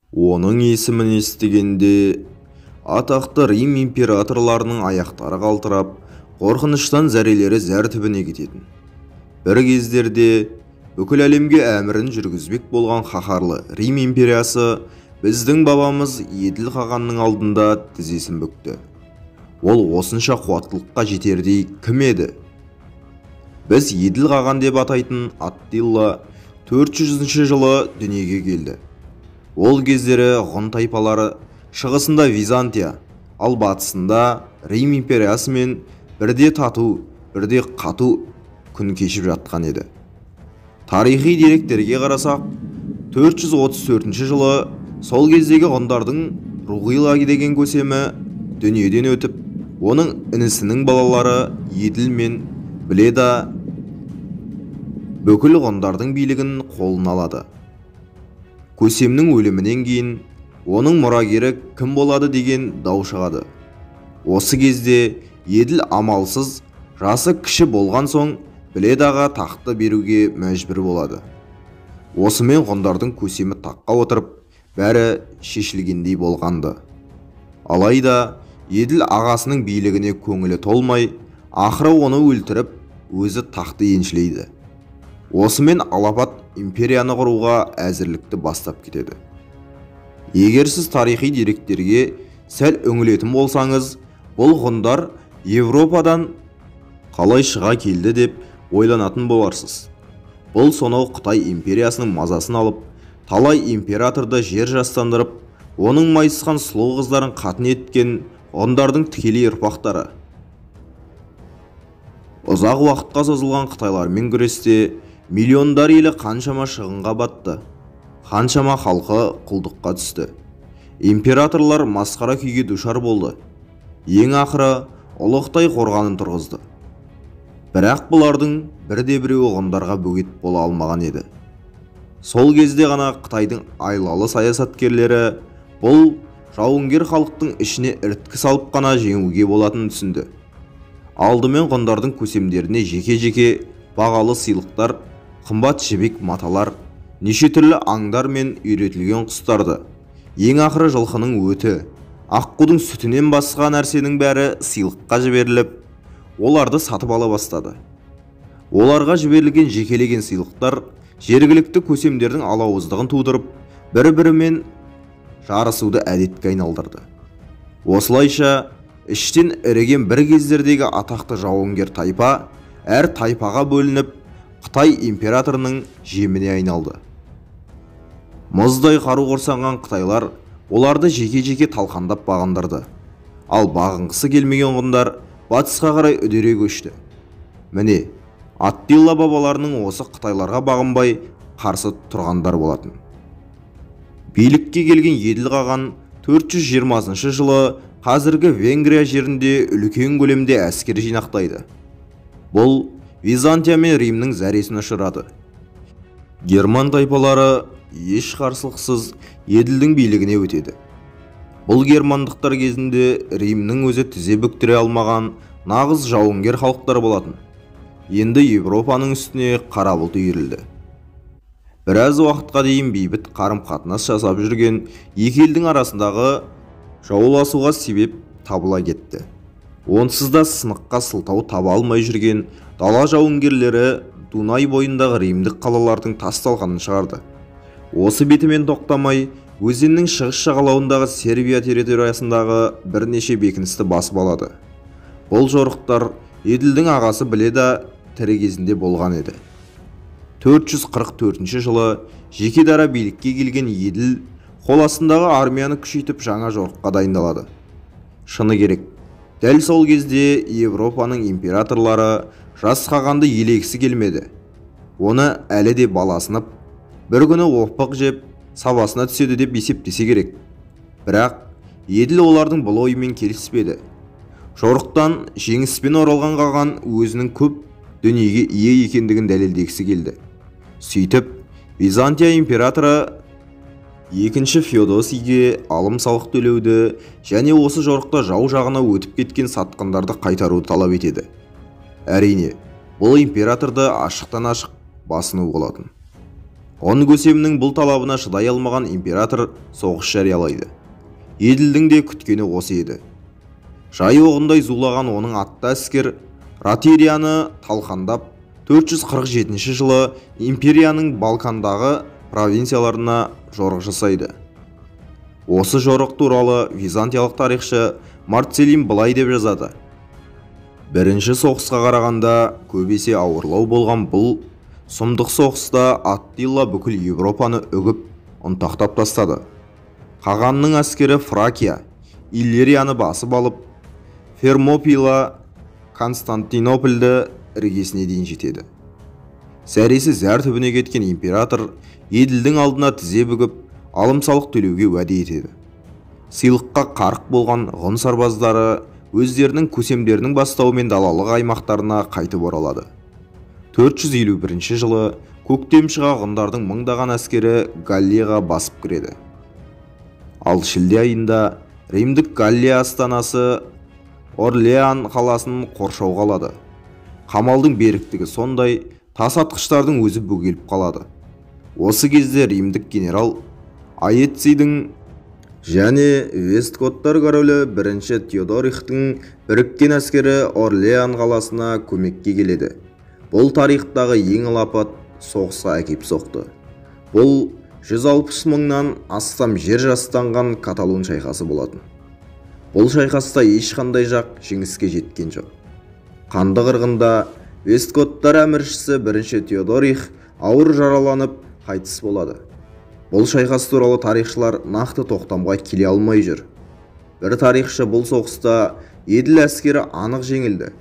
Оның есімін естігенде атақты Рим императорларының аяқтары қалтырап, қорқыныштан зәрелері зәр түбіне кететін. Бір кездерде бүкіл әлемге әмірін жүргізбек болған қаһарлы Рим империясы біздің бабамыз Еділ қағанның алдында тізесін бүкті. Ол осынша қуаттылыққа жетердей кім еді? Біз Еділ қаған деп атайтын Аттила 400 жылы дүниеге келді. Ол кездері ғұн тайпалары шығысында Византия, ал батысында Рим империясымен бірде тату, бірде қату күн кешіп жатқан еді. Тарихи деректерге қарасақ, 434 жылы сол кездегі ғұндардың Руғила деген көсемі дүниеден өтіп, оның інісінің балалары Еділ мен Бледа бүкіл ғұндардың билігін қолына алады. Көсемнің өлімінен кейін оның мұрагері кім болады деген дау шығады. Осы кезде Еділ амалсыз, жасы кіші болған соң Бледаға тақты беруге мәжбүр болады. Осымен ғұндардың көсемі таққа отырып, бәрі шешілгендей болғанды. Алайда Еділ ағасының билігіне көңілі толмай, ақыры оны өлтіріп, өзі тақты еншілейді. Осымен алапат империяны құруға әзірлікті бастап кетеді. Егер сіз тарихи деректерге сәл үңілетін болсаңыз, бұл ғұндар Европадан қалай шыға келді деп ойланатын боларсыз. Бұл сонау Қытай империясының мазасын алып, талай императорды жер жастандырып, оның майысқан сұлу қыздарын қатын еткен ғұндардың тікелей ұрпақтары. Ұзақ уақытқа созылған қытайлармен күресте миллиондар елі қаншама шығынға батты, қаншама халқы құлдыққа түсті. Императорлар масқара күйге душар болды. Ең ақыры ұлы Қытай қорғанын тұрғызды. Бірақ бұлардың бірде-біреуі ғұндарға бөгет бола алмаған еді. Сол кезде ғана Қытайдың айлалы саясаткерлері бұл жауынгер халықтың ішіне іріткі салып қана жеңуге болатынын түсінді. Алдымен ғұндардың көсемдеріне жеке-жеке бағалы сыйлықтар, қымбат жібек маталар, неше түрлі аңдар мен үйретілген құстарды, ең ақыры жылқының өті, аққудың сүтінен басқа нәрсенің бәрі сыйлыққа жіберіліп, оларды сатып ала бастады. Оларға жіберілген жекелеген сыйлықтар жергілікті көсемдердің алауыздығын тудырып, бір-бірімен жарысуды әдетке айналдырды. Осылайша іштен іріген бір кездердегі атақты жауынгер тайпа әр тайпаға бөлініп, Қытай императорының жеміне айналды. Мұздай қару құрсанған қытайлар оларды жеке-жеке талқандап бағындырды. Ал бағынғысы келмеген ғұндар батысқа қарай үдере көшті. Міне, Аттила бабаларының осы қытайларға бағынбай қарсы тұрғандар болатын. Билікке келген Еділ қаған 420 жылы қазіргі Венгрия жерінде үлкен көлемде әскер жинақтайды. Бұл Византия мен Римнің зәресін ұшырады. Герман тайпалары еш қарсылықсыз Еділдің билігіне өтеді. Бұл германдықтар кезінде Римнің өзі тізе бүктіре алмаған нағыз жауынгер халықтар болатын. Енді Европаның үстіне қара бұлт үйірілді. Біраз уақытқа дейін бейбіт қарым-қатынас жасап жүрген екі елдің арасындағы жауласуға себеп табыла кетті. Онсыз да сыныққа сылтау таба алмай жүрген дала жауынгерлері Дунай бойындағы римдік қалалардың тас талқанын шығарды. Осы бетімен тоқтамай, өзеннің шығыс жағалауындағы Сербия территориясындағы бірнеше бекіністі басып алады. Бұл жорықтар Еділдің ағасы Бледа тірі кезінде болған еді. 444 жылы жеке дара билікке келген Еділ қол астындағы армияны күшейтіп жаңа жорыққа дайындалады. Шыны керек, дәл сол кезде Европаның императорлары жас қағанды елегісі келмеді. Оны әлі де баласынып, бір күні опық жеп, сабасына түседі деп есептесе керек. Бірақ Еділ олардың бұл ойымен келіспеді. Жорықтан жеңіспен оралған қаған өзінің көп дүниеге ие екендігін дәлелдегісі келді. Сөйтіп, Византия императоры 2 Феодосийге алым салық төлеуді және осы жорықта жау жағына өтіп кеткен сатқындарды қайтаруды талап етеді. Әрине, бұл императорды ашықтан ашық басыну болатын. Ғұн көсемінің бұл талабына шыдай алмаған император соғыс жариялайды. Еділдің де күткені осы еді. Жай оғындай зулаған оның атты әскер Ратирияны талқандап, 447 жылы империяның Балкандағы провинцияларына жорық жасайды. Осы жорық туралы византиялық тарихшы Марцелин былай деп жазады. Бірінші соғысқа қарағанда көп есе ауырлау болған бұл сұмдық соғыста Аттила бүкіл Европаны үгіп, ұнтақтап тастады. Қағанның әскері Фракия, Иллирияны басып алып, Фермопила, Константинополді іргесіне дейін жетеді. Зәресі зәр түбіне кеткен император Еділдің алдына тізе бүгіп, алым-салық төлеуге уәде етеді. Сыйлыққа қарық болған ғұн сарбаздары өздерінің көсемдерінің бастауымен далалық аймақтарына қайтып оралады. 451 жылы көктем шыға ғұндардың мыңдаған әскері Галлияға басып кіреді. Ал шілде айында Римдік Галлия астанасы Орлеан қаласын қоршауға алады. Қамалдың беріктігі сондай, тас атқыштардың өзі бөгеліп қалады. Осы кезде римдік генерал Аэцийдің және Вестготтар королі бірінші Теодорихтің біріккен әскері Орлеан қаласына көмекке келеді. Бұл тарихтағы ең алапат соғысқа әкеп соқты. Бұл 160 мыңнан астам жер жастанған Каталон шайқасы болатын. Бұл шайқаста ешқандай жақ жеңіске жеткен жоқ. Қанды қырғында Вестготтар әміршісі бірінші Теодорих ауыр жараланып қайтыс болады. Бұл шайқас туралы тарихшылар нақты тоқтамға келе алмай жүр. Бір тарихшы бұл соғыста Еділ әскері анық жеңілді.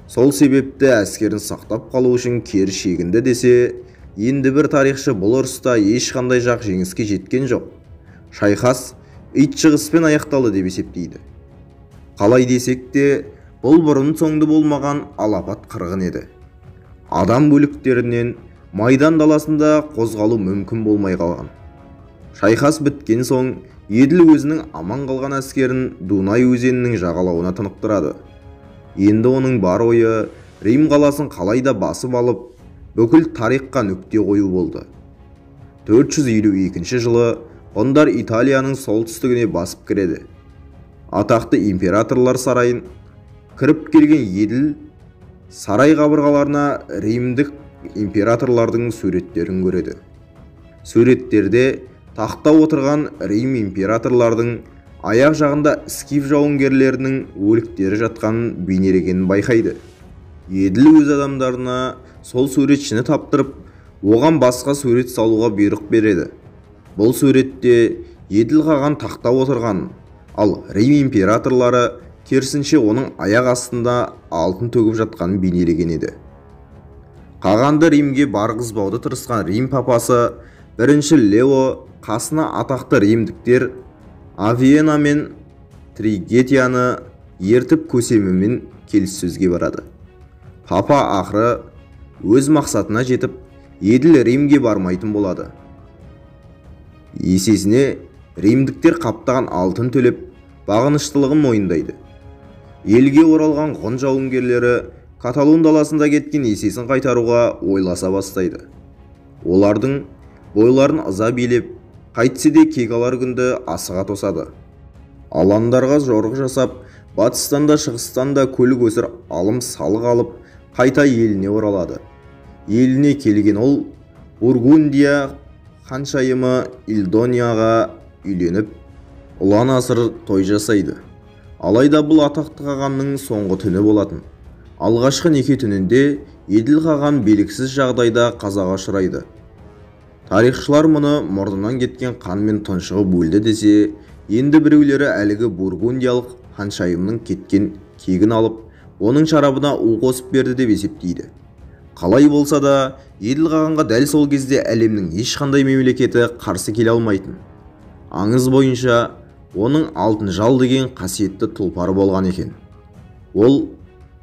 Сол себепті әскерін сақтап қалу үшін кері шегінді десе, енді бір тарихшы бұл ұрыста ешқандай жақ жеңіске жеткен жоқ. Шайқас ит шығыспен аяқталды деп есептейді. Қалай десек те, бұл бұрын соңды болмаған алапат қырғын еді. Адам бөліктерінен майдан даласында қозғалу мүмкін болмай қалған. Шайқас біткен соң Еділ өзінің аман қалған әскерін Дунай өзенінің жағалауына тынықтырады. Енді оның бар ойы Рим қаласын қалай да басып алып, бүкіл тарихқа нүкте қою болды. 452 жылы ғұндар Италияның солтүстігіне басып кіреді. Атақты императорлар сарайын кіріп келген Еділ сарай қабырғаларына римдік императорлардың суреттерін көреді. Суреттерде тақта отырған Рим императорлардың аяқ жағында скиф жауынгерлерінің өліктері жатқанын бейнелегенін байқайды. Еділ өз адамдарына сол суретшіні таптырып, оған басқа сурет салуға бұйрық береді. Бұл суретте Еділ қаған тақта отырған, ал Рим императорлары керісінше оның аяқ астында алтын төгіп жатқанын бейнелеген еді. Қағанды Римге барғызбауды тырысқан Рим папасы бірінші Лео қасына атақты римдіктер Авиена мен Тригетияны ертіп көсемімен келіссөзге барады. Папа ақыры өз мақсатына жетіп, Еділ Римге бармайтын болады. Есесіне римдіктер қаптаған алтын төлеп, бағыныштылығын мойындайды. Елге оралған ғұн жауынгерлері Каталон даласында кеткен есесін қайтаруға ойласа бастайды. Олардың бойларын ыза билеп, қайтсе де кек алар күнді асыға тосады. Аландарға жорық жасап, батыстан да шығыстан да көлік өсір алым салық алып, қайта еліне оралады. Еліне келген ол Бургундия ханшайымы Илдонияға үйленіп, ұлан асыр той жасайды. Алайда бұл атақты қағанның соңғы түні болатын. Алғашқы неке түнінде Еділ қаған белгісіз жағдайда қазаға ұшырайды. Тарихшылар мұны мұрнынан кеткен қанмен тұншығып өлді десе, енді біреулері әлгі бургундиялық ханшайымның кеткен кегін алып, оның шарабына у қосып берді деп есептейді. Қалай болса да, Еділ қағанға дәл сол кезде әлемнің ешқандай мемлекеті қарсы келе алмайтын. Аңыз бойынша, оның алтын жал деген қасиетті тұлпары болған екен. Ол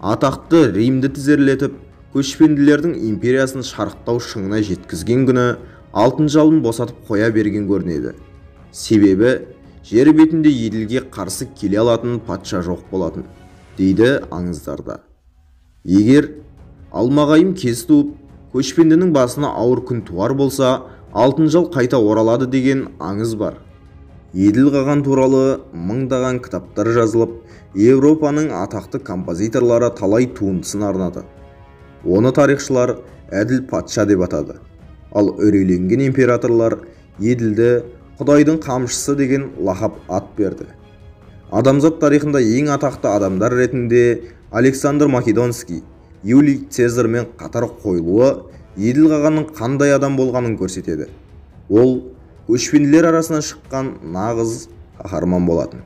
атақты Римді тізерлетіп, көшпенділердің империясын шарықтау шыңына жеткізген күні алтын жалын босатып қоя берген көрінеді. Себебі жер бетінде Еділге қарсы келе алатын патша жоқ болатын, дейді аңыздарда. Егер алмағайым кез туып, көшпендінің басына ауыр күн туар болса, Алтын жал қайта оралады деген аңыз бар. Еділ қаған туралы мыңдаған кітаптар жазылып, Еуропаның атақты композиторлары талай туындысын арнады. Оны тарихшылар әділ патша деп атады. Ал үрейленген императорлар Еділді Құдайдың қамшысы деген лақап ат берді. Адамзат тарихында ең атақты адамдар ретінде Александр Македонский, Юлий Цезарьмен қатар қойылуы Еділ қағанның қандай адам болғанын көрсетеді. Ол көшпенділер арасынан шыққан нағыз қаһарман болатын.